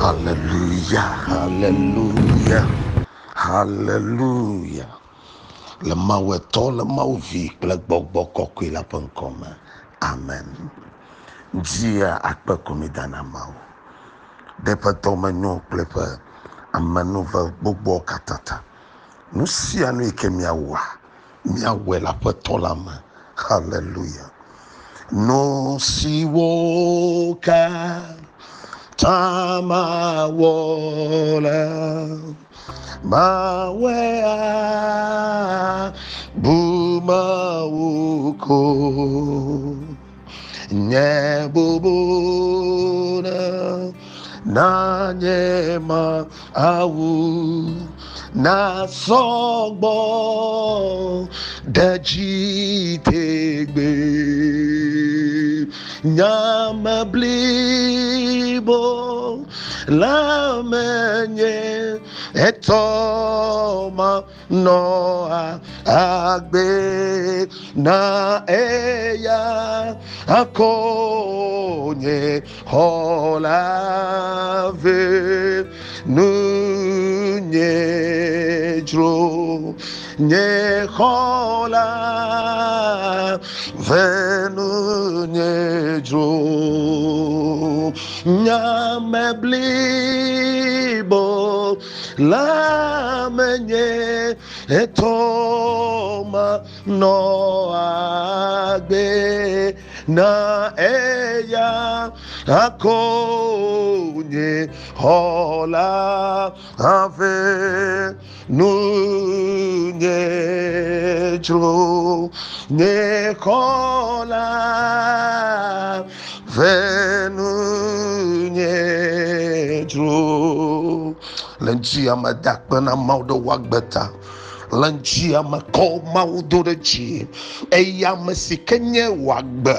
Hallelujah, hallelujah, hallelujah. Le Mawu Etɔ, le Mawu Vi kple Gbɔgbɔ Kɔkɔe la ƒe ŋkɔ me. Amen. Dzia akpe ko mi dana Mawu. Ɖe eƒe dɔmenyo kple eƒe amenuve gbogboawo katã ta. Nu sia nu yi ke miawɔa, miawɔe le Aƒetɔ la me. Hallelujah. Nu siwo katã mawɔ la, mawɔe abu Mawu ko. Nye bubu na na nye Mawu na sɔgbɔ ɖe dzi tegbe. Nyame blibo la menye etɔ ma nɔa agbe na eya ako nye xɔla ve nunye dzro nye xɔla ve nunye dzro nyame blibo la menye etɔ ma nɔ agbe na eya ako nye xɔla ave nunye dzro nye xɔla ve nunye dzro le ŋuti ame da akpe na Mawu ɖe wò agbe ta. Le ŋuti ame kɔ Mawu do ɖe dzi. Eya ame si ke nye wò agbe,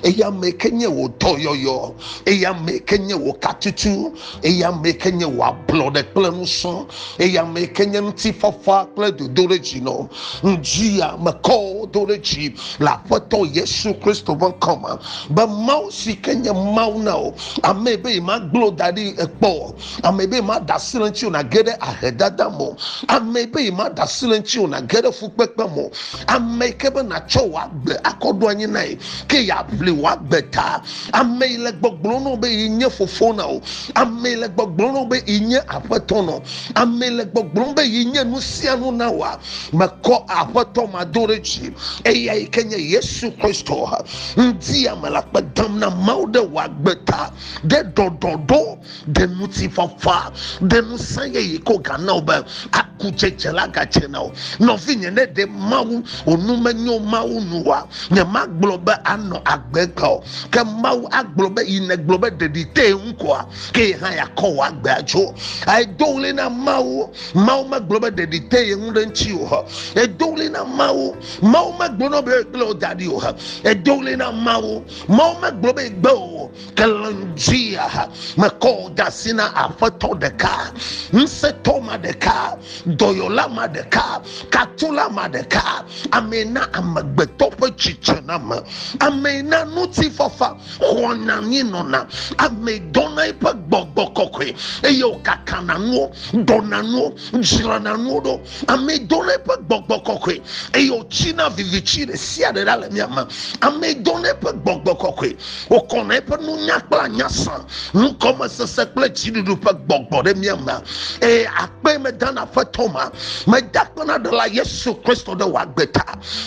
eya ame ke nye wò dɔyɔyɔ, eya ame ke nye wò katutu, eya ame ke nye wò ablɔɖe kple ŋusẽ, eya ame ke nye ŋutifafa kple dodoɖedzi nɔ. Ŋuti ame kɔ do ɖe dzi le Aƒetɔ Yesu Kristo ƒe ŋkɔ me be Mawu si ke nye Mawu na wò, ame be yemagblɔ da ɖi ekpɔ o. Ame be ma da asi le ŋuti o nàge ɖe ahedada me o. Ame be ma da asi le ŋuti o nàge ɖe fukpekpe me o. Ame ke be nàtsɔ wò agbe akɔ ɖo anyi na ye ke yeaʋli wò agbe ta. Ame yi le gbɔgblɔm na wò be yi nye fofo na wò. Ame yi le gbɔgblɔm na wò be yi nye aƒetɔ na wò. Ame yi le gbɔgblɔm be yi nye nu sia nu na wòa. Mekɔ aƒetɔ ma do ɖe dzi. Eya yi ke nye Yesu Kristo. Ŋdi ame le akpe dam na Mawu ɖe wò agbe ta. Ɖe ɖɔɖɔɖo ɖe ŋutifafa, ɖe ŋusẽ yeye ko gana wò be akudzedze la gadze na wò. Nɔvinye, ne ɖe Mawu wò nu menyo Mawu nu oa, nyemagblɔ be anɔ agbe gbe o. Ke Mawu agblɔ be yi nègblɔ be ɖeɖi tee ŋu koa, ke ye hã yeakɔ wò agbe adzo. Edo ɣli na Mawu, Mawu megblɔ be ɖeɖi te ye ŋu ɖe ŋuti o. Edo ɣli na Mawu, Mawu megblɔ na be yegblẽ wò da ɖi o. Edo ɣli na Mawu, Mawu megblɔ be yegbe o. Ke le ŋdzia mekɔ wò de asi na aƒetɔ ɖeka, ŋusẽtɔ ma ɖeka, dɔyɔla ma ɖeka, katula ma ɖeka, ame na amegbetɔ ƒe tsitsename, ame na ŋutifafa xɔna anyi nɔna, ame dɔna eƒe gbɔgbɔ kɔkɔe eye wòkakana nuwo, dɔna nuwo, dzrana nuwo ɖo, ame dɔna eƒe gbɔgbɔ kɔkɔe eye wòtsina vivitsi ɖe sia ɖe ɖa le mía me, ame dɔna eƒe gbɔgbɔ kɔkɔe wokɔna eƒe nunya kple anyasã nugɔmesese kple dziɖuɖu ƒe gbɔgbɔ ɖe mía me eye akpe medana aƒetɔ ma meda akpe na ɖela Yesu Kristo ɖe wò agbe ta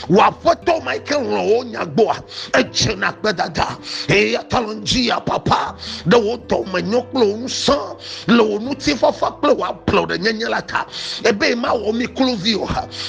wò aƒetɔ ma yi ke lɔ̃ wò nya gbɔa edze na akpedada eye ta le ŋdzi ya papa ɖe wò dɔmenyo kple wò ŋusẽ le wò ŋutifafa kple wò ablɔɖenyenye la ta ebe mawɔ mi kluvi o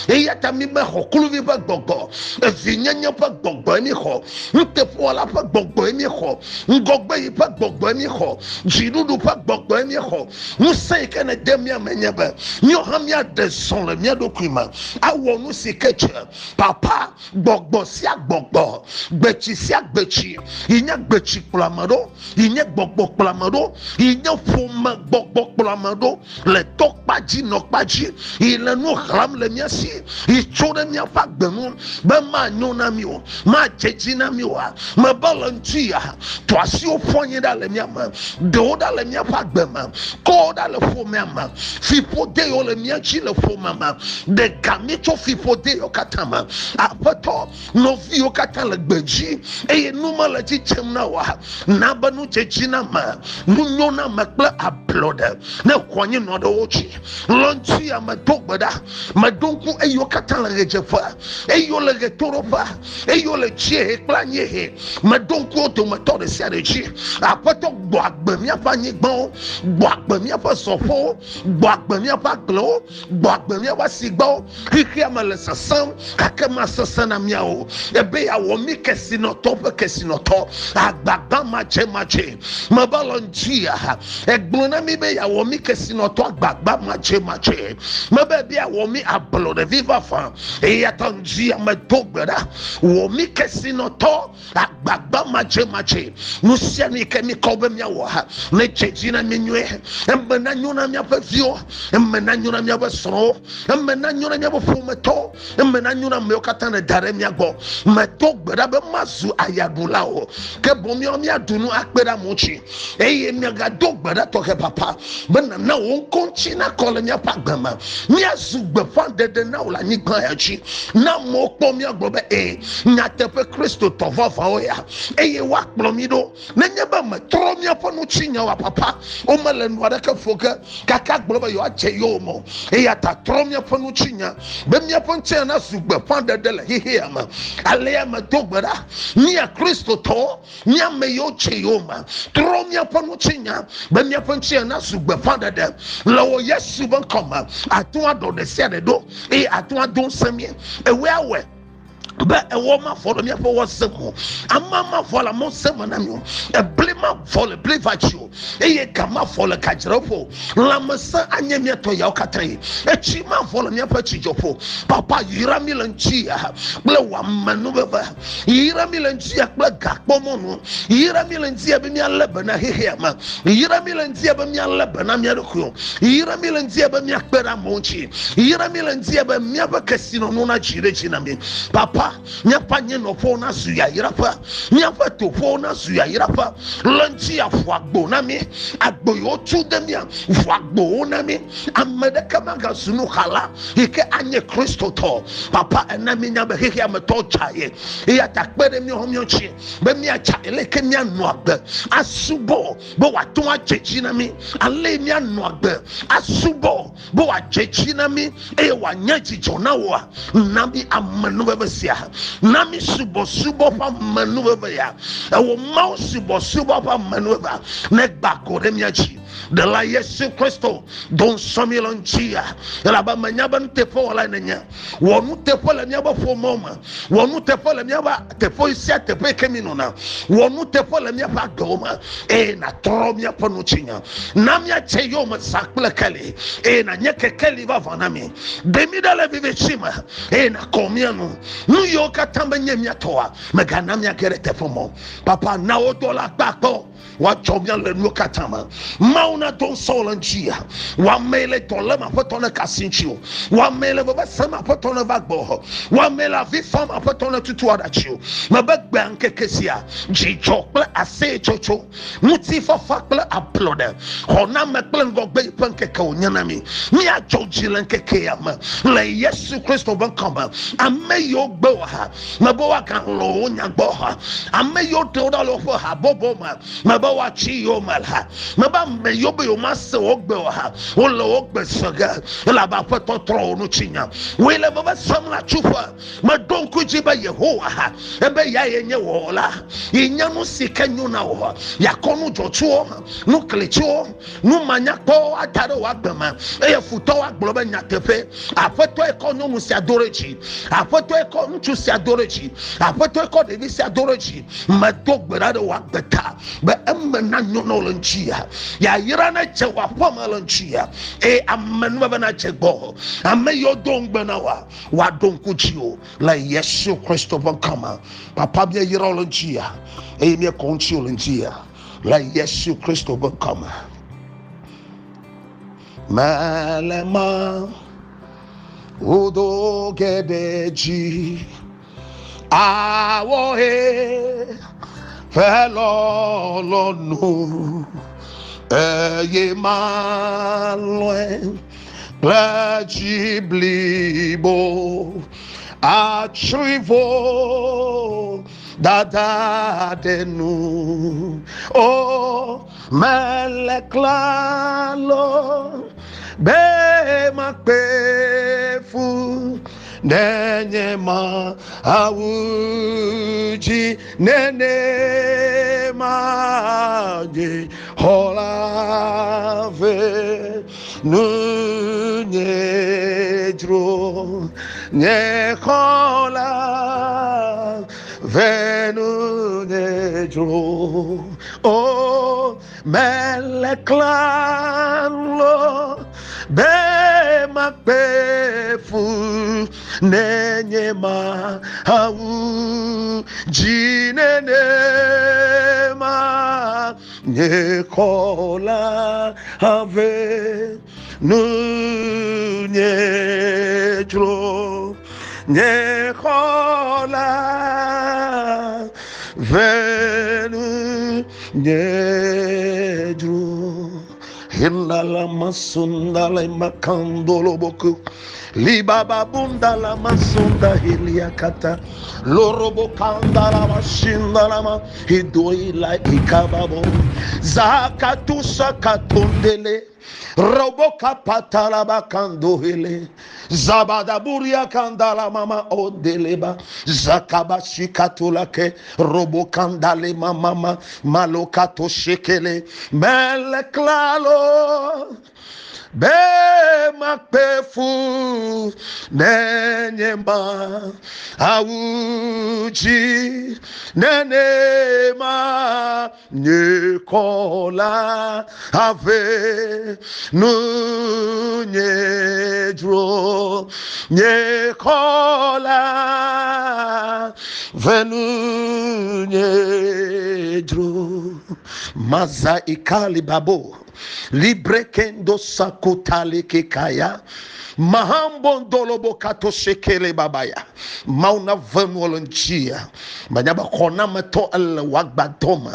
eya ta mi mexɔ kluvi ƒe gbɔgbɔ evinyenye ƒe gbɔgbɔe mi xɔ Nuteƒewɔla ƒe gbɔgbɔe míexɔ, ŋgɔgbeyi ƒe gbɔgbɔe míexɔ, dziɖuɖu ƒe gbɔgbɔe míexɔ. Ŋusẽ yi ke nède mía me nye be míawo hã míaɖe zɔ le mía ɖokui. ɖokui me awɔ nu si ke dze. Papa, gbɔgbɔ sia gbɔgbɔ, gbetsi sia gbetsi yi nye gbetsi kplɔ ame ɖo, yi nye gbɔgbɔ kplɔ ame ɖo, yi nye ƒome gbɔgbɔ kplɔ ame ɖo le tɔkpa dzi nɔkpa dzi, yi le nu xlãm le mía si, yi tso ɖe míaƒe agbe ŋu be manyo na mí o, madze dzi na mí oa, mebe le ŋuti ya, tɔ asiwo ƒu anyi ɖa le mía me, ɖewo ɖa le míaƒe agbe me, kɔwo ɖa le ƒomea me, fiƒode yiwo le mía dzi le ƒome me, ɖe ga mí tso fiƒode yiwo katã me. Aƒetɔ, nɔviwo katã le gbe dzi eye nu mele dzi dzem na woa, na be nu dze dzi na ame, nu nyo na ame kple ablɔɖe ne xɔ anyi nɔ ɖe wo dzi. Le ŋuti ya medo gbe ɖa, meɖo ŋku eyiwo katã le ɣedzeƒe, eyiwo le ɣetoɖoƒe, eyiwo le dziehe kple anyiehe, meɖo ŋku wo dometɔ ɖe sia ɖe dzi. Aƒetɔ, gbɔ agbe míaƒe anyigbawo, gbɔ agbe míaƒe zɔƒewo, gbɔ agbe míaƒe agblewo, gbɔ agbe míaƒe asigbawo. Xexea me le sesẽm, gake masesẽ na míawo. Ebe yeawɔ mí kesinɔtɔ ƒe kesinɔtɔ, agbagba madzemadze. Meva le ŋutia, egblɔ na mí be yeawɔ mí kesinɔtɔ agbagba madzemadze. Mebe be yeawɔ mí ablɔɖevi vavã. Eya ta ŋutia medo gbe ɖa, wɔ mí kesinɔtɔ agbagba madzemadze. Nu sia nu yi ke míkɔ be míawɔ ha, nedze dzi na mí nyuie. Eme nanyo na míaƒe viwo, eme nanyo na míaƒe srɔ̃wo, eme nanyo na míaƒe ƒometɔwo, eme nanyo na amewo katã ne da ɖe mía gbɔ. Medo gbe ɖa be mazu ayaɖula o, ke boŋ míawo míaɖu nu akpe ɖe amewo ŋuti. Eye miagado gbe ɖa tɔxɛ papa be nana wò ŋkɔ ŋuti nakɔ le míaƒe agbe me. Míazu gbeƒãɖeɖe na wò le anyigba ya dzi. Na amewo kpɔ míagblɔ be ee, nyateƒe Kristotɔ vavãwo ya, eye woakplɔ mí ɖo. Nenye be metrɔ míaƒe ŋutinyawoa papa, womele nu aɖeke ƒo ge gake agblɔ be yewoadze yowòme o. Eya ta trɔ míaƒe ŋutinya be míaƒe ŋutinya nazu gbeƒãɖeɖe le xexea me. Alea medo gbe ɖa, mía Kristotɔwo, mía ame yiwo dze yowòme, trɔ míaƒe ŋutinya be míaƒe ŋutinya nazu gbeƒãɖeɖe le wò Yesu ƒe ŋkɔ me. Ate ŋu aɖɔ ɖe sia ɖe ɖo eye ate ŋu ado ŋusẽ mí. Ewɔe awɔe be ewɔ mavɔ le míaƒe wɔse me o, ama mavɔ le amewo se me na mi o, ebli mavɔ le bli va dzi o, eye ga mavɔ le gadzraƒe o, lãmesẽ anye mía tɔ yawo katã yi, etsi mavɔ le míaƒe tsidzɔƒe o. Papa, yra mí le ŋuti ya kple wò amenuveve, yra mí le ŋuti ya kple gakpɔmɔnu, yra mí le ŋuti ya be míalé be na xexea me, yra mí le ŋuti ya be míalé be na mía ɖokuiwo, yra mí le ŋuti ya be míakpe ɖe amewo ŋuti, yra mí le ŋuti ya be míaƒe kesinɔnuwo nadzi ɖe edzi na mí. Papa, míaƒe anyinɔƒewo nazu yayraƒe, míaƒe toƒewo nazu yayraƒe. Le ŋuti ya ʋu agbo na mí, agbo yiwo tu de mía, ʋu agbowo na mí. Ame ɖeke magazu nuxala yi ke anye Kristotɔ. Papa, ena mínya be xexea me tɔwo dza ye, eya ta kpe ɖe míawo míawo ŋuti be míadza ye leke míanɔ agbe asubɔ be wòate ŋu adze dzi na mí. Ale míanɔ agbe asubɔ be wòadze dzi na mí eye wòanye dzidzɔ na wòa, na mí amenuveve sia, na mí subɔsubɔ ƒe amenuveve ya, ewɔ Mawu subɔsubɔ ƒe amenuvevea negba go ɖe mía dzi. Ɖela Yesu Kristo, do ŋusẽ mí le ŋuti ya, elabe menya be nuteƒewɔlae nènye. Wɔ nuteƒe le míaƒe ƒomewo me, wɔ nuteƒe le míaƒe teƒe sia teƒe yi ke mínɔna, wɔ nuteƒe le míaƒe agbewo me, eye nàtrɔ míaƒe ŋutinya. Na míatse yowòme zã kple keli, eye nànye kekeli vavã na mí. Ɖe mí ɖa le viviti me, eye nàkɔ mía nu. Nu yiwo katã menye mía tɔa, mègana míage ɖe teƒe ma o. Papa, na wò dɔla kpakpɔ woatsɔ mía le nuwo katã me. Mawu nado ŋusẽ wò le ŋuti ya. Wò ame le dɔ lém, Aƒetɔ neka asi ŋuti o. Wò ame le veve sem, Aƒetɔ neva gbɔ. Wò ame le avi fam, Aƒetɔ netutu aɖatsi o. Mebe gbea ŋkeke sia, dzidzɔ kple aseyetsotso, ŋutifafa kple ablɔɖe, xɔname kple ŋgɔgbe ƒe ŋkeke wònye na mí. Míadzɔ dzi le ŋkeke ya me le Yesu Kristo ƒe ŋkɔ me. Ame yiwo gbe wò ha, mebe woagalɔ̃ wo nya gbɔ ha. Ame yiwo ɖe wo ɖa le woƒe habɔbɔ me, mebe woatsi yewo me ha. Mebe ame yiwo be yewomase wo gbe o ha, wole wo gbe se ge, elabe Aƒetɔ trɔ wo ŋutinya. Wòe le veve sem le atsuƒe. Meɖo ŋku dzi be Yehowa ha, ebe yae nye wɔwɔla. Yi nye nu si ke nyo na wò. Yeakɔ nu dzɔtsuwo, nu klitsuwo, nu manyakpɔwo ada ɖe wò agbe me, eye futɔwo agblɔ be nyateƒe, Aƒetɔe kɔ nyɔnu sia do ɖe dzi, Aƒetɔe kɔ ŋutsu sia do ɖe dzi, Aƒetɔe kɔ ɖevi sia do ɖe dzi. Medo gbe ɖa ɖe wò agbe ta be eme nanyo na wò le ŋuti ya. Yayra nedze wò aƒeme le ŋutia eye amenuveve nadze gbɔ. Ame yiwo do ŋugbe na wòa, woaɖo ŋku dziwò le Yesu Kristo ƒe ŋkɔ me. Papa, míeyra wò le ŋutia eye míekɔ ŋutiwò le ŋutia le Yesu Kristo ƒe ŋkɔ me. Mele ma wodo geɖe dzi awɔ he ƒe lɔlɔ̃nu eye malɔ̃e kple dzi blibo atsri vo dada ɖe nu o mele klalo be makpe fu nenye ma awu dzi nene ma nye xɔla ve nunye dzro nye xɔla ve nunye dzro o mele klalo be makpe fu nenye ma awu dzi nene ma nye xɔla ave nunye dzro nye xɔla ve nunye dzro Hindala masunda le makandolo boku. Libaba bunda la masunda hiliakata. Lorobo kanda la mashinda la ma. Hidoila ikababo. Zakatusa katundele. Roboka patala bakando hele. Zabadaburia kandala mama odeleba. Zakaba shikatulake. Robokandale mama malokato shekele. Meleklalo. Be makpe fu nenye ma awu dzi nene ma nye kɔla ave nu nye dzro nye kɔla ve nu nye dzro maza ikali babo librekendo sakutali kikaya mahambondolobo kato sekele babaya mawu ve nuwo le ŋutia menya be xɔnametɔ ele wò agbadɔ me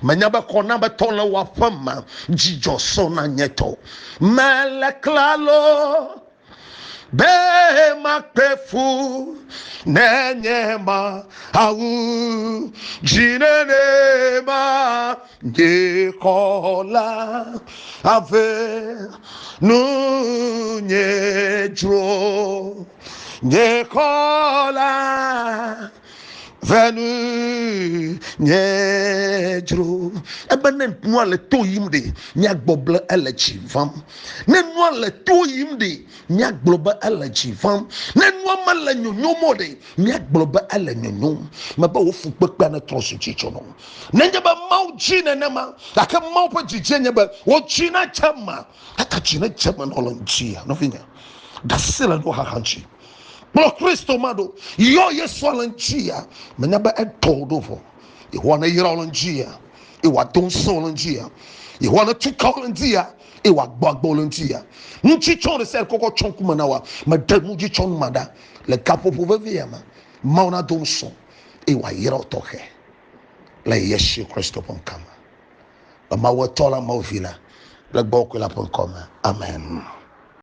menya be xɔnametɔ le wò aƒe me dzidzɔ sɔ na nye tɔ mele klalo be makpe fu nenye ma awu dzi nene ma nye xɔla ave nu nye dzro nye xɔla venu nye dzro ebe ne nua le to yim ɖe míagbɔ be ele dzi vam ne nua le to yim ɖe míagblɔ be ele dzi vam ne nua mele nyonyom o ɖe míagblɔ be ele nyonyom mebe wò fukpekpea ne trɔ zu dzidzɔ nɔ nenye be mawu dzi nenema gake mawu ƒe dzidzie nye be wò dzi nadze eme gake dzi nedze eme nɔ le ŋutia nɔvinye ɖasi le nuxaxa ŋuti kplɔ kristo ma ɖo yɔ yesua le ŋutia menya be etɔ wò ɖo vɔ yehowa ne yra wò le ŋutia eye wòado ŋusẽ wò le ŋutia yehowa ne tu ka wò le ŋutia eye wòagbɔ agbe wò le ŋutia ŋutitsɔ ɖe sia ɖe kɔkɔ tsɔ ŋkume na wòa meɖe ŋutsitsɔnu ma ɖa le gaƒoƒo vevi ya me mawu nado ŋusẽ eye wòayra wò tɔxɛ le yesu kristo ƒe ŋkɔ me le mawu etɔ la mawu vi la kple gbɔgbɔ kɔkɔe la ƒe ŋkɔ me amen.